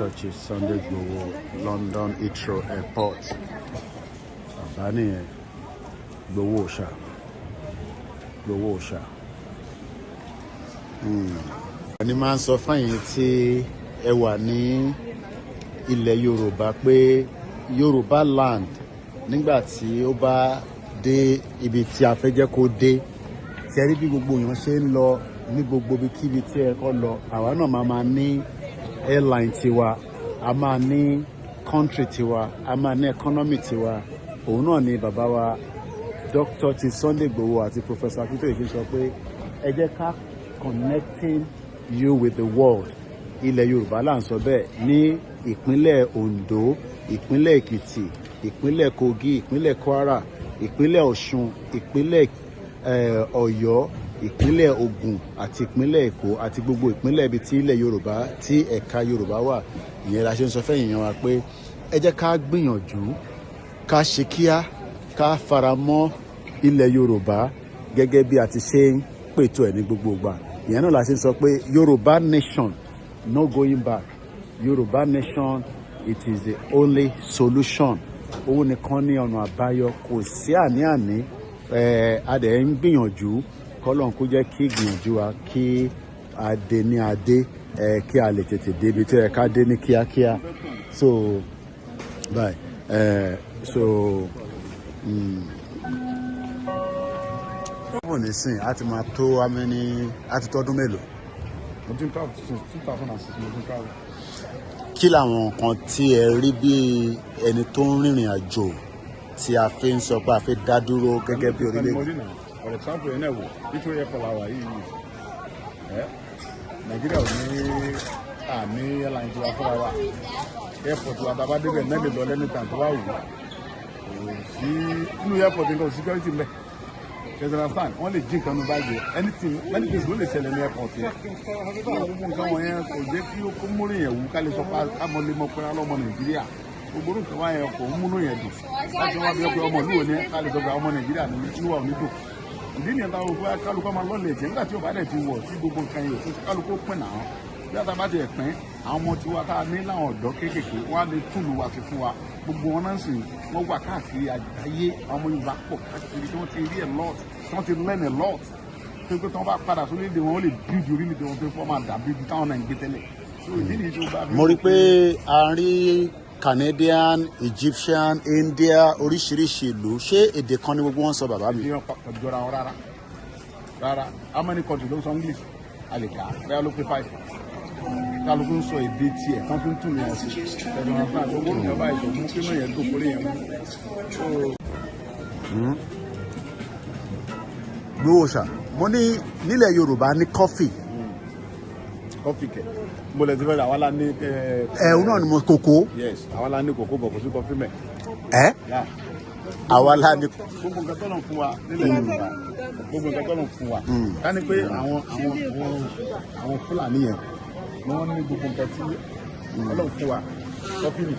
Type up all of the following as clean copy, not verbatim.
Dr. Chief Sunday Igboho, London Heathrow Airport. Bàbá nìyẹn, Igboho Òòṣà, Igboho Òòṣà. Ẹni máa ń sọ fáyín tí ẹ wà ní ilẹ̀ Yorùbá pé Yorùbá land, nígbà tí ó bá dé ibi tí a fẹ́ jẹ́ kó dé, tí ẹ rí bí gbogbo èèyàn ṣe ń lọ ní gbogbo ibikíbi tí ẹ kọ́ lọ, àwa náà máa ní airline tiwa, a máa ní country tiwa, a máa ní economy tiwa. Òun náà ni bàbá wa Dr. Chief Sunday Igboho àti Professor Akintoye fi sọ pé ẹ jẹ́ ká connecting you with the world. Ilẹ̀ Yorùbá là ń sọ bẹ́ẹ̀, ní ìpínlẹ̀ Ondo, ìpínlẹ̀ Èkìtì, ìpínlẹ̀ Kogi, ìpínlẹ̀ Kwara, ìpínlẹ̀ Ọ̀ṣun, ìpínlẹ̀ Ọ̀yọ́, ìpínlẹ̀ Ògùn àti ìpínlẹ̀ Èkó àti gbogbo ìpínlẹ̀ ibi tí ilẹ̀ Yorùbá, tí ẹ̀ka Yorùbá wà. Ìyẹn la ṣe ń sọ fẹ́yìn yẹn wa pé ẹ jẹ́ ká gbìyànjú, ká ṣe kíá, ká fara mọ́ ilẹ̀ Yorùbá gẹ́gẹ́ bí a ti ṣe ń pètò ẹ̀ ní gbogbo ìgbà. Ìyẹn náà la ṣe ń sọ pé Yorùbá nation, no going back. Yorùbá nation, it is the only solution. Òun nìkan ní ọ̀nà àbáyọ, kò sí àní-àní. Ẹ̀ a dẹ̀ ń gbìyànjú, kọ́lọ́n kó jẹ́ kí gbìyànjú wa kí a dé ní adé ẹ̀, kí a lè tètè débi tó yẹ ká dé ní kíákíá. So bye. So. Nísìn a ti máa tó amẹ́ni, a ti tọ́dún mélòó? Mo ti ń travel since 2006, mo ti ń travel. Kí làwọn nǹkan tí ẹ rí bí ẹni tó ń rìnrìn àjò tí a fi ń sọ pé a fi dá dúró gẹ́gẹ́ bí orílẹ̀-èdè? For example, ẹ̀ náà wò, Heathrow Airport la wà yìí. Ẹ̀ Nàìjíríà ò ní àní airline tiwa fúnra wa. Airport wa, tá a bá débẹ̀ náà, lè lọ lẹ́nu tàn tó bá wù ú. Kò sí nínú airport nǹkan, security mbẹ. You understand? Wọ́n lè jí nǹkan ní báyìí, anything, many things ló lè ṣẹlẹ̀ ní airport yẹn. Gbogbo nǹkan wọ̀nyẹn kò jẹ́ kí ó múlò yẹn wú ká lè sọ pé ká mọ lè mọ pé ọlọ́mọ Nàìjíríà. Gbogbo nǹkan wáyẹn kò ń múnú yẹn dùn láti wá bí ọkọ ọmọ ìlú òní ká lè sọ pé ọmọ Nàìjíríà ní inú wa ò ní dùn. Ìdí nìyẹn táwọn òkú kálukọ́ máa lọ́lẹ̀ tí nígbà tí ò bá dẹ̀ ti wọ̀ tí gbogbo nǹkan yìí ò kálukú pín náà. Bí a ta bá tiẹ̀ pín, àwọn ọmọ tiwa tá a ní láwọn ọ̀dọ́ kéékèèké, wọ́n á lè túlù wa sí fún wa. Gbogbo wọn náà sì wọ́n wà káàkiri àgbáyé. Àwọn ọmọ Yorùbá pọ̀ káàkiri tí wọ́n ti rí a lot, tí wọ́n ti learn a lot, tó pé tí wọ́n bá padà sórílẹ̀-èdè wọn, ó lè build orílẹ̀-èdè wọn tó fọ́ máa dàbí ibi táwọn náà ń gbé tẹ́lẹ̀. So ìdí nìyí tó bá fi. Mo rí i pé a rí Canadian, Egyptian, India, oríṣiríṣi ìlú. Ṣé èdè kan ní gbogbo wọn sọ, bàbá mi? Ìdí wọn kò jọra wọn rárá rárá. How many countries ló ń sọ English? A lè kà á bẹ́ẹ̀ ló pé five. Kálukú ń sọ èdè tiẹ̀ tán fi ń tún yẹn sí ẹ̀dùn àǹfààní. Gbogbo nǹkan báyìí kò mú kí inú yẹn dùn kórè yẹn mú. Gbowó ṣá, mo ní nílẹ̀ Yorùbá ní coffee. Coffee kẹ̀, mo lè ti fẹ́ rà, àwa la ní. Ẹ̀hún náà ni mo kókó. Yes, àwa la ní kókó bọ̀, kò sí coffee mẹ́. Ẹ́ àwa la ní. Gbogbo nǹkan tọ́lọ̀ fún wa nílẹ̀ Yorùbá, gbogbo nǹkan tọ́lọ̀ fún wa, ká ní pé àwọn Fúlàní yẹn ni wọ́n ní gbogbo nǹkan tí Ọlọ́run fún wa. Coffee ni.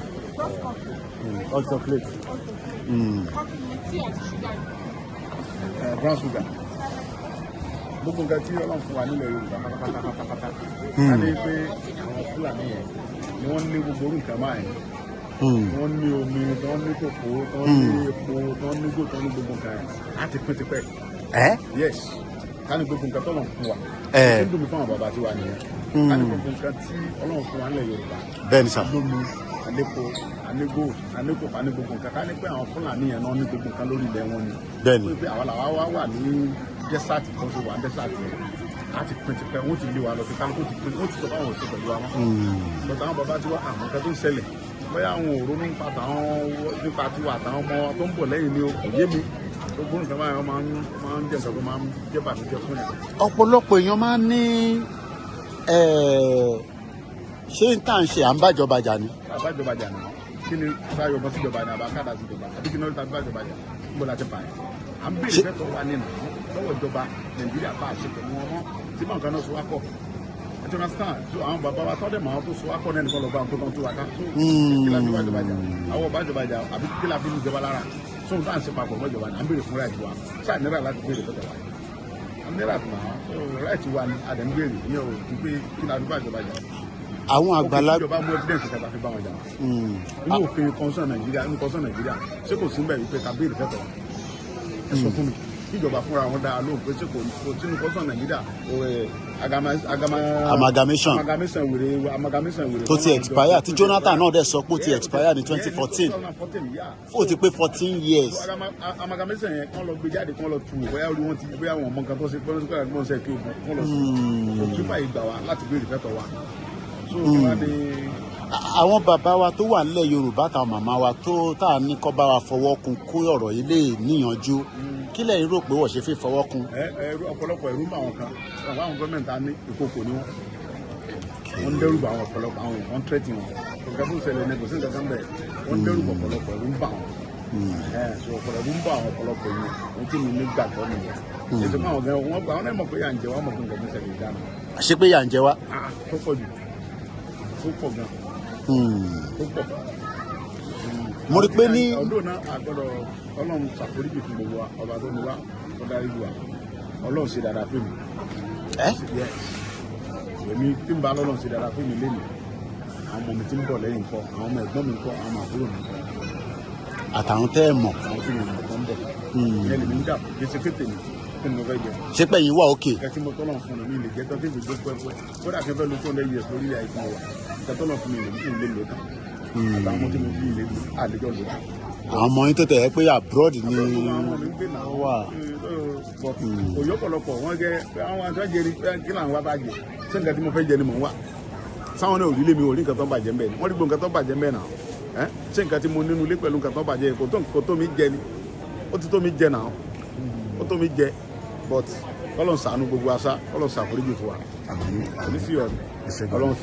Hot chocolate. Brown sugar, gbogbo nǹkan tí Ọlọ́run fún wa nílẹ̀ Yorùbá pátápátá pátápátá, ká ní pé àwọn Fúlàní yẹn ni wọ́n ní gbogbo orú nǹkan máa yẹn, wọ́n ní omi, tí wọ́n ní kòkó, tí wọ́n ní epo, tí wọ́n ní gò, tí wọ́n ní gbogbo nǹkan yẹn, á ti pín tipẹ́. Ẹ́. Yes, ká ní gbogbo nǹkan tọ́lọ́run fún wa. Ṣé ń dùn mí fún àwọn bàbá tiwa nìyẹn? Ká ní gbogbo nǹkan tí Ọlọ́run fún wa nílẹ̀ Yorùbá, Bẹ́ẹ̀ ni sà. Lómi àlépo, àlégò, àlékòkò, àní gbogbo nǹkan, ká ní pé àwọn Fúlàní yẹn náà ní gbogbo nǹkan lórí ilẹ̀ wọn ni. Bẹ́ẹ̀ ni. Pé àwa làwa wá wà ní desert kan, ṣe wà ní desert yẹn, á ti pín tipẹ́. Wọ́n ti lé wa lọ sí, kálukú ti pín, wọ́n ti sọ fún àwọn òṣèlú pẹ̀lú wa mọ́. Bọ̀dọ̀ àwọn bàbá tiwa, àwọn nǹkan tó ń ṣẹlẹ̀, bóyá àwọn ò ronú nípa tàwọn, nípa tiwa àtàwọn ọmọ wa tó ń bọ̀ lẹ́yìn ni o, kò yé mi. Gbogbo nǹkan báyìí máa ń jẹ́ nǹkan tó máa ń jẹ́ bàtújẹ́ fún yàn. Ọ̀pọ̀lọpọ̀ èèyàn máa ń ní ṣé n tá à ń ṣe, à ń bájọba jà ni. Àbájọba jà náà, kí ni sáyọ bọ́ síjọba ni àbá kádà síjọba, àbí kí ni wọ́n ti bájọba jà? Níbo la ti pààyàn? À ń béèrè fẹ́tọ̀ wa nínú lọ́wọ́ ìjọba Nàìjíríà bá a ṣe pẹ̀lú wọn mọ́ tí báwọn kan náà so wá kọ̀. Ẹ ti understand? So àwọn bàbá wa tọ́dẹ̀ mọ́ àwọn tó so wá kọ̀ náà nìkan lọ bá àwọn tó tán tó wa ká. So kí la fi bájọba jà? Àwọn bájọba jà, àbí kí la fi ní ìjọba lára? So tá à ń ṣe papọ̀ mọ́jọba ni à ń béèrè fún right wa. Ṣáà náírà láti béèrè fẹ́tọ̀ wa náírà tó náà. So right wa ni a dẹ̀ ń béèrè. Ìyẹn ò ju pé kí la fi bájọba jà. Àwọn àgbàlagbà. Ìjọba mú evidence kẹta fi bá wọn jà. Inú òfin constitution Nàìjíríà, inú constitution Nàìjíríà, ṣé kò sí ń bẹ̀ wípé ká béèrè fẹ́tọ̀ wa? Ẹ sọ fún mi, kíjọba fúnra wọn dáa lóhùn pé ṣé kò sínú constitution Nàìjíríà Amalgamation. Amalgamation wèrè, amalgamation wèrè Tó ti expire, tí Jonathan náà dẹ̀ sọ pé ó ti expire ní 2014. Ó ti pé 14 years. Amalgamation yẹn, kán lọ gbé jáde, kán lọ tu wò bóyá orí wọn ti, bóyá wọn mọ nǹkan tó ṣe, bóyá wọn ṣe kí ogun kán lọ tu òtún fàyè gbà wá láti béèrè fẹ́tọ̀ wa. So kí wàá ní. Àwọn bàbá wa tó wà nílẹ̀ Yorùbá, táwọn màmá wa tó tá a ní kọ́ bá wa fọwọ́ kun kó ọ̀rọ̀ yìí lè níyanjú, kí lẹ́yìn rò pé wọ́n ṣe fi fọwọ́ kun? Ẹ ẹ, ọ̀pọ̀lọpọ̀ ẹ̀rú ń bà àwọn kan. Àwọn gọ́ọ̀mẹ̀ntì á ní ìkókò ni wọ́n. Wọ́n ń dẹ́rù bà àwọn ọ̀pọ̀lọpọ̀ àwọn èèyàn, wọ́n ń tẹ́tì wọn. Nǹkan tó ń ṣẹlẹ̀ ní kò sí nǹkan kan bẹ̀. Wọ́n ń dẹ́rù bà ọ̀pọ̀lọpọ̀, ẹ̀rú ń bà wọn. Ẹ so ọ̀pọ̀lọpọ̀ ẹ̀rú ń bà àwọn ọ̀pọ̀lọpọ̀ èèyàn. Ohun tí mi ní gbàgbọ́ nìyẹn. Ètò fún àwọn gan, wọ́n gbà wọ́n náà mọ̀ pé yà ń jẹ wọ́n, mọ̀ pé nǹkan tó ń ṣẹlẹ̀ dáná. Ṣé pé yà ń jẹ wá? Tó pọ̀ jù, tó pọ̀ gan, tó pọ̀. Mo rí pé ní. Ọdún náà àgbọ̀dọ̀ Ọlọ́run ṣàforíjì fún gbogbo wa, ọba tó ní wa, ó dárí jù wa. Ọlọ́run ṣe dáadáa fún mi. Ẹ. Yes, èmi tí ń bá lọ́lọ́run ṣe dáadáa fún mi lénìí, àwọn ọmọ mi tí ń bọ̀ lẹ́yìn ńkọ́? Àwọn ọmọ ẹ̀gbọ́n mi ńkọ́? Àwọn ọmọ àbúrò mi ńkọ́? Àtàwọn tẹ́ ẹ mọ̀. Àwọn tí mo mọ̀ tó ń bọ̀, ìyẹn lèmi ń dà kí ṣe kété mi kí ni mo fẹ́ jẹ. Ṣé pé yín wà òkè? Nǹkan tí mo tọ́lọ̀ fún mi lè jẹ́ tán tí gbogbo pẹ́pẹ́, kódà kí n fẹ́ lo 200 years lórí ilẹ̀ àìsàn wa, nǹkan tọ́lọ̀ fún mi lè mi lè lò tán. Àtàwọn ọmọ tí mo bí lè àlejò lò tán. Àwọn ọmọ yín tó tẹ̀ ẹ́ pé abroad ni Àwọn ọmọ mi ń gbé náà. Wọ́n wà. Òye ọ̀pọ̀lọpọ̀ wọ́n jẹ́ àwọn àti wọ́n jẹ ní kí làwọn wá bá jẹ. Ṣé nǹkan tí mo fẹ́ jẹ ni mò ń wá? Sáwọn náà ò rí lé mi, ò rí nǹkan tó ń bàjẹ́ mbẹ́ ni. Wọ́n rí gbogbo nǹkan tó ń bàjẹ́ mbẹ́ náà. Ẹ́, ṣé nǹkan tí mo nínú ilé pẹ̀lú nǹkan tó ń bàjẹ́ kò tó mi jẹ ni? Ó ti tó mi jẹ náà, ó tó mi jẹ. But kọ́lọ̀ ń ṣàánú gbogbo aṣá, kọ́lọ̀ ń ṣàforíjì fún wa, kò ní sí ọ̀rọ̀ Ọlọ́run.